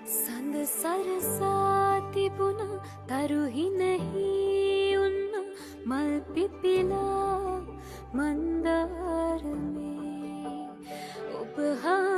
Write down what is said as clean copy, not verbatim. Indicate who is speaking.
Speaker 1: සඳ සරසා තිබුණ තරුහි නැහි උන්න මල් පිපිලා මන්දාරමේ ඔබ හා